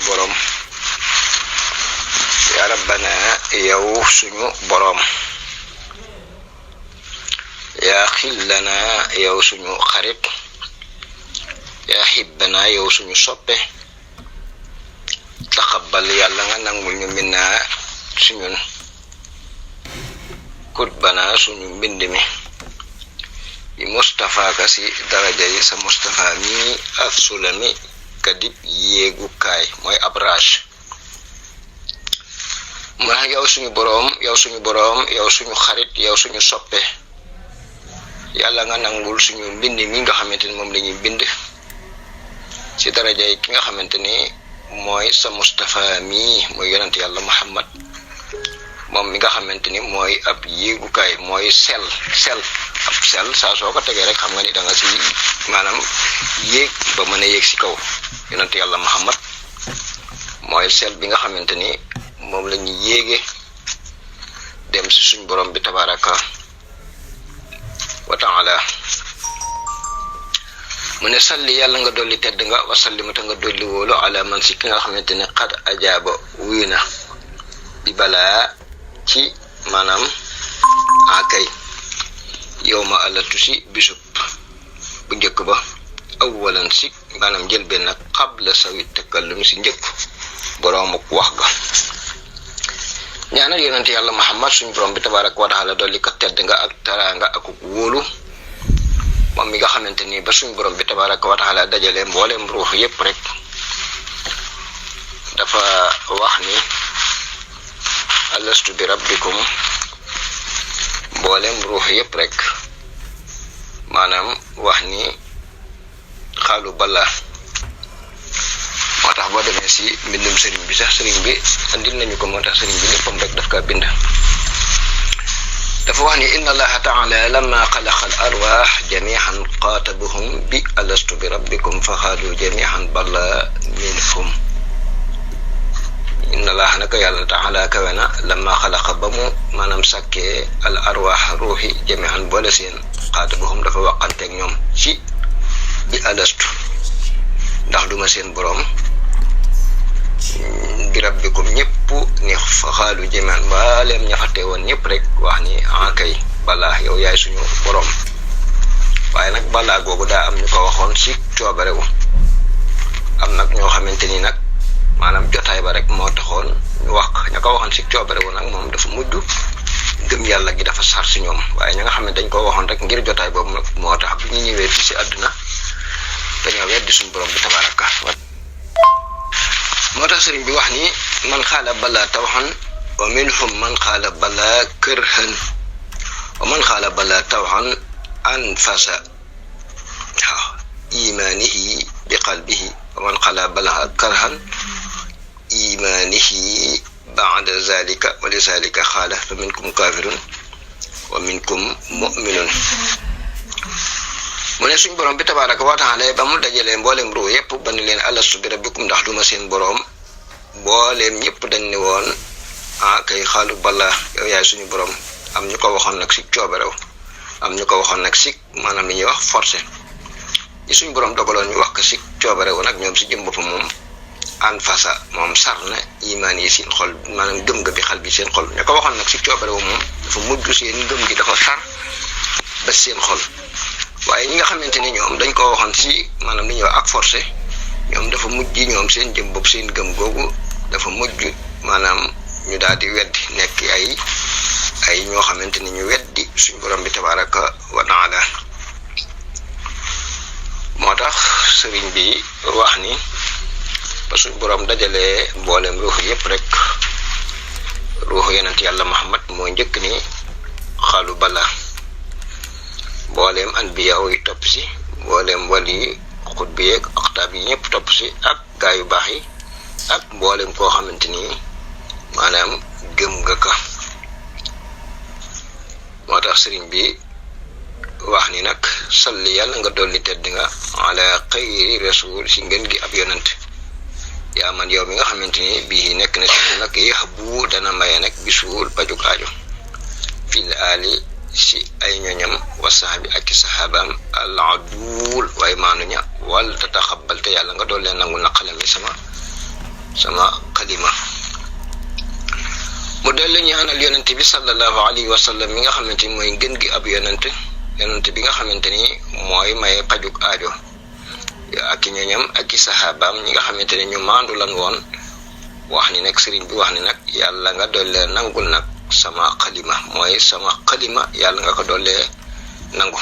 borom ya rabbana yow suñu borom ya khillana yow suñu xarit ya hibbana yow suñu soppe taqabbal yalla nga nangul ñu minna suñun kutbana suñu mbind mi bi Mustafa ka si daraja yi sa Mustafa mi as-sulami kadib yegu kay moy abraj ma yow suñu borom yow suñu xarit yow suñu soppe yalla nga nangul suñu mbind mi nga xamanteni mom lañuy bind ci daraja yi ki nga xamanteni moy sa Mustafa mi moy yonent yalla Muhammad mom mi nga xamanteni moy ab yegu kay moy sel ab sel sa soko tege rek xam nga ni da nga ci manam yeg ba mëna yeg ci kaw yonent yalla Muhammad moy sel bi nga xamanteni mom lañu yégué dem ci suñu borom bi tabaraka wa ta'ala mune salli yalla nga dolli tedd nga wa sallimata nga dolli wolo ala man ci nga xamanteni qad ajaba wuyna bi bala ci manam akay yowma alatu si bisub bu njëkk ba awalan si manam jël ben qabla sawi takallum si njëkk borom ak wax ga ñaanal yonent yalla Muhammad suñu borom bi tabarak wa taala dolli ko tedd nga ak taranga ak wolu mom mi nga xamanteni ba suñu borom bi tabarak wa taala dajale mbolem ruux yépp rek dafa wax ni alastu bi rabbikum mbolem ruux yépp rek manam wax ni xalu balla motax bo demé ci mbindum serigne bi sax serigne bi andil nañu ko motax serigne bi leppam rek daf ka bind dafa wax ni inna allaha ta'ala lamma khalaqa al-arwah jami'an qatabuhum bi alastu bi rabbikum fa khalu jami'an balla minhum inna allaha naka yalla ta'ala kawana lamma khalaqa bamu manam sakke al-arwah ruhi jami'an bola sen qatabuhum dafa waxante ak ñom ci bi alastu ndax duma sen borom bi rabbikum ñepp ni faxalu jami'an balem ñafaté won ñepp rek wax ni akay bala yow yaay suñu borom waye nak bala gogu da am ñuko waxon ci ciobare wu am nak ño xamanteni nak manam jotay ba rek mo taxone ñu wax ñako waxon ci ciobare wu nak mom dafa muddu gëm yalla gi dafa sar ci ñom waye ña nga xamne dañ ko waxon rek ngir jotay bobu nak mo tax bu ñi ñëwé fi ci aduna dañu wéddi suñu borom bi tabaraka motax serigne bi wax ni man khala bala tawhan wa minhum man khala bala kirhan wa man khala bala tawhan anfasa imanihi biqalbihi wa man khala bala kirhan imanihi ba'da zalika wa lidhalika khala faminkum kafirun wa minkum mu'minun mune suñu borom bi tabaraka wa ta'ala ba mu dajale mbolem ru yépp ban leen alastu bi rabbikum ndax duma seen borom mbolem ñepp dañ ni won kay xalu balla yow yaay suñu borom am ñu ko waxon nak ci ciobarew am ñu ko waxon nak ci manam li ñuy wax forcer ci suñu borom dogalon ñu wax ko ci ciobarew nak ñom ci jëm bopam mom an fasa mom sarna iman yi seen xol manam gëm nga bi xal bi seen xol ñu ko waxon nak ci ciobarew mom dafa mujju seen gëm gi dafa sar ba seen xol waye ñi nga xamanteni ñoom dañ ko waxon ci manam li ñuy wax ak forcer ñoom dafa mujj ñoom seen jëm bop seen gëm gogu dafa mujj manam ñu daldi weddi nek ay ñoo xamanteni ñu weddi suñu borom bi tabaraka wa taala motax serigne bi wax ni ba suñu borom dajale mbolem ruux yépp rek ruux yonent yalla Muhammad mo ñëk ni xalu bala mbolem anbiya yi top ci mbolem wali khutbi ak aqtab yi ñepp top ci ak gaay yu bax yi ak mbolem ko xamanteni manam gëm nga ka motax serigne bi wax ni nak salli yalla nga dolli tedd nga ala khayri rasul ci ngeen gi ab yonent ya man yow mi nga xamanteni bi nek na ci nak yahbu dana maye nak bisul pajuk aajo fil ali si ay ñoñam wa sahabi ak sahabam al adul way manunya wal tatakhabbal ta yalla nga dolle nangul naqalami sama sama xalima. mu dellu ñaanal yonent bi sallallahu alayhi wa sallam mi nga xamante ni mooy gën gi ab yonent bi nga xamante ni mooy maye pajuk aajo ak i ñoñam ak i saxaabaam ñi nga xamante ne ñu maandu lan woon wax ni nag sëriñ bi wax ni nag yàlla nga dollee nangul nag sama xalima mooy sama xalima yàlla nga ko dollee nangu.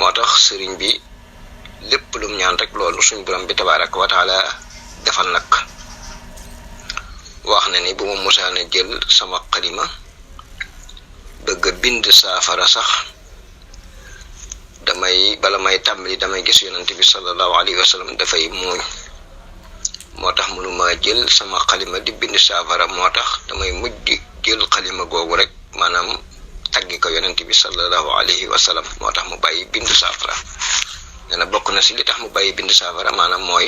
moo tax sëriñ bi lépp lum ñaan rek loolu suñ borom bi tabaaraka wa taala defal nag. wax na ni bu ma musaana jël sama xalima bëgg a bind saafara sax bala may tàmbali damay gis yonent bi sallallahu alayhi wa sallam dafay muuñ. moo tax mënuma jël sama xalima di bind saafara moo tax damay mujj jël xalima googu rek maanaam taggi ko yonent bi sallallahu alayhi wa sallam moo tax mu bàyyi bind saafara. nee na bokk na si li tax mu bàyyi bind saafara maanaam mooy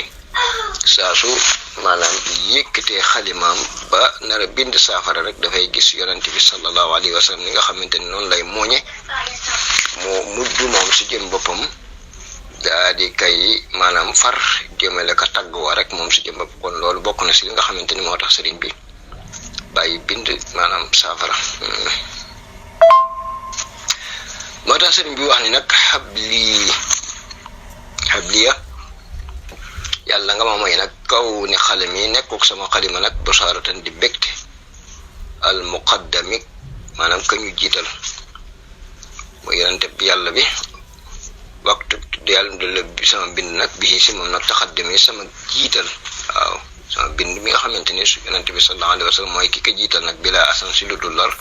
saa su maanaam yëkkatee xalimaam ba nar a bind saafara rek dafay gis yonent bi sallallahu alayhi wa sallam ni nga xamante ni noonu lay mooñe moo mujj moom si jëm boppam daa di kay maanaam far jëmale ka tagg wa rek moom si jëm bopp. kon loolu bokk na si li nga xamante ni moo tax sëriñ bi bàyyi bind maanaam saafara. moo tax sëriñ bi wax ni nag xabliya yàlla nga ma may nag kaw ni xalim yi nekkuk sama xalima nag basharatan di bégte al muqaddami maanaam ka ñu jiital mooy yonente bi yàlla bi waxtu yàlla bi sama bind nag bi si moom nag taxaddami sama jiital. waaw sama bind mi nga xamante ni su yonente bi sallallahu alayhi wa sallam mooy ki ko jiital nag bila asan si lu dul lor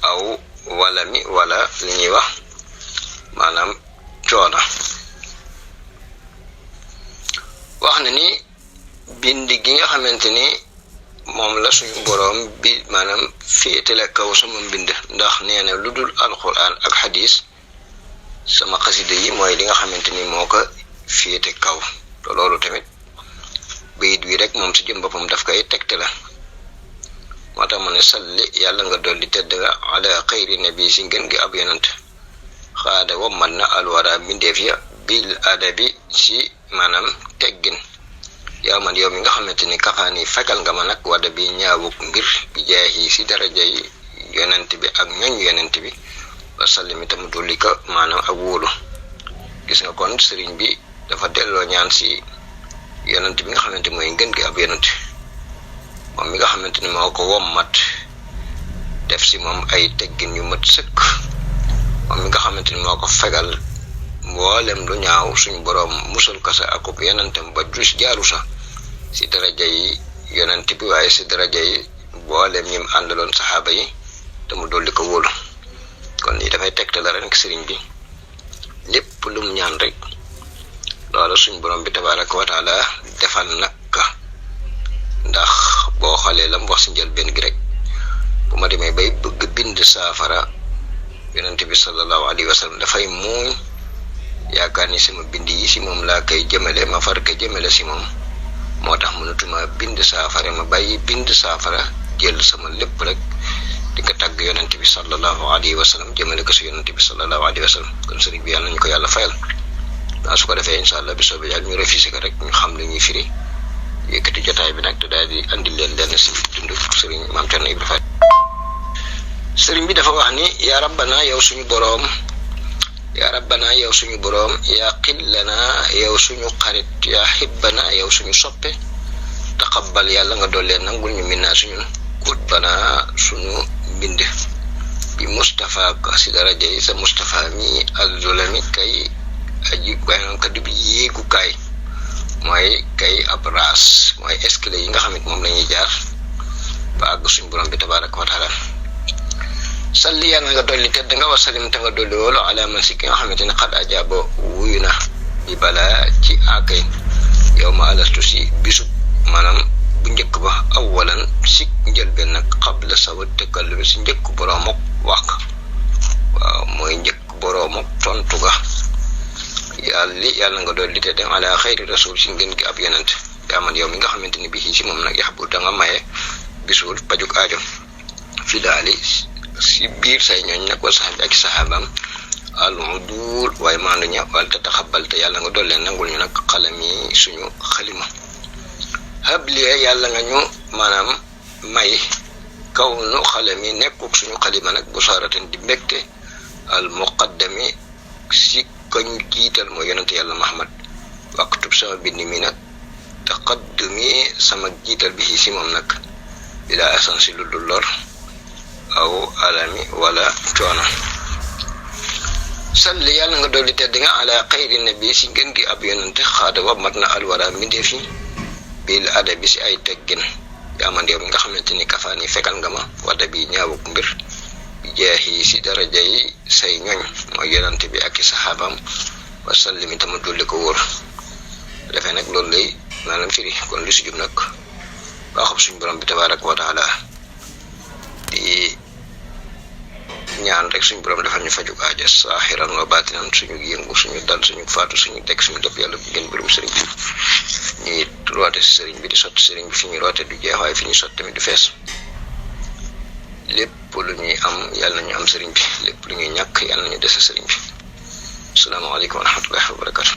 aw wala mi wala li ñuy wax maanaam coona. wax na ni bind gi nga xamante ni moom la suñu boroom bi maanaam féetale kaw sama mbind ndax nee na lu dul alquran ak xadis sama xasida yi mooy li nga xamante ni moo ko féete kaw. te loolu tamit bayit wi rek moom si jëm boppam daf koy tegte la. moo tax mu ne salli yàlla nga dolli tedd nga ala xayri nabi si ngën gi ab yonent xaada wammat na alwara mbindeef ya bil adabi si maanaam teggin yow man yow mi nga xamante ni kafaani fekkal nga ma nag wada bi ñaawuk mbir bi jaayi si daraja yi yonent bi ak ñoñ yonent bi wa sallim itam dolli ko maanaam ak wóolu. gis nga kon sëriñ bi dafa delloo ñaan si yonent bi nga xamante mooy ngën gi ab yonent moom mi nga xamante ni moo ko wommat def si moom ay teggin yu mat sëkk moom mi nga xamante ni moo ko fegal mboolem lu ñaaw suñu boroom musul ko sa akub yonentam ba dus jaaru sa si daraja yi yonent bi waaye si daraja yi mboolem ñim àndaloon saxaaba yi te mu dolli ko wóolu. kon lii dafay tegtal la rek sëriñ bi lépp lum ñaan rek loolu suñu boroom bi tabaaraka wa taala defal nag ndax boo xoolee la mu wax si njëlbéen gi rek bu ma demee bay bëgg bind saafara yonent bi sallallahu alayhi wa sallam dafay muuñ yaakaar ni sama bind yi si moom laa koy jëmale ma far ko jëmale si moom moo tax mënatuma bind saafara ma bàyyi bind saafara jël sama lépp rek di ko tàgg yonent bi sallallahu alayhi wa sallam jëmale ko si yonent bi sallallahu alayhi wa sallam. kon sëriñ bi yàlla nañu ko yàlla fayal daa su ko defee incha allah bi soobee yàlla ñu refusé ko rek ñu xam li ñuy firi yëkkati jotaay bi nag te daal di andi leen lenn si dundu sëriñ Maam Cerno Ibra Faty. sëriñ bi dafa wax ni yaa rabbana yow suñu boroom yaa rabbana yow suñu boroom yaa xillana yow suñu xarit yaa xibbana yow suñu soppe taqabbal yàlla nga dollee nangul ñu minnaa suñu kutbana suñu mbind bi Mustafa ka si daraja yi sa Mustafa mi azulami kay aji waaye noonu ka dib yéegukaay mooy kay ab raas mooy escalier yi nga xam ne moom la ñuy jaar ba àgg suñu borom bi tabaaraka wa taala. salli yàlla nga dolli tedd nga wasalim te nga dolli woolu ala man si ki nga xamante ne xad ajaaba wuyu na bi balaa ci akay yow ma alastu si bisub maanaam bu njëkk ba awalan si njëlbeen nag xabla sawa tëkkallumi si njëkk boroomok wax waaw mooy njëkk boroomok tontu ga yàlla nga dolli tedd ala xayri rasul si ngeen gi ab yonent yaa man yow mi nga xamante ni bii si moom nag yax bu da nga maye bisul pajuk aajo fi daali si biir say ñooñ nag wala sax bi ak saxaabaam al-udul waaye maandu ña wala te taxabal te yàlla nga dollee nangul ñu nag xalam yi suñu xalima habliya yàlla nga ñu maanaam may kaw nu xalami nekkuk suñu xalima nag bu saaratan di mbégte al muqaddami si kañu jiital mooy yonente yàlla Muhammad waktub sama bind mi nag taqaddumi sama jiital bi si moom nag bila asansi lu dul lor aw alami wala coono salli yàlla nga dolli tedd nga ala xayri nabi si ngën gi ab yonente xaada wa mat na alwara mbindeef yi bil adabi si ay teggin yaaman yow mi nga xamante ni kafaan yi fekkal nga ma wada bi ñaawuk mbir bi jeexi si daraja yi say ñoñ mooy yonente bi ak i saxaabam wa sallimi tama dolli ko wóor defee nag loolu lay maanaam firi kon lu si jub nag baaxob suñu borom bi tabaraka wa taala di ñaan rek suñu borom defal ñu faju aaja saaxiran wa baatinan suñu yëngu suñu dal suñu faatu suñu dekk suñu dëpp yàlla bu gën bërum sëriñ bi ñuy roote si sëriñ bi di sotti sëriñ bi fi ñuy roote du jeex waaye fi ñuy sotti tamit du fees lépp lu ñuy am yàlla nañu am sëriñ bi lépp lu ñuy ñàkk yàlla nañu dese sëriñ bi asalaamaaleykum wa rahmatullahi wa barakatu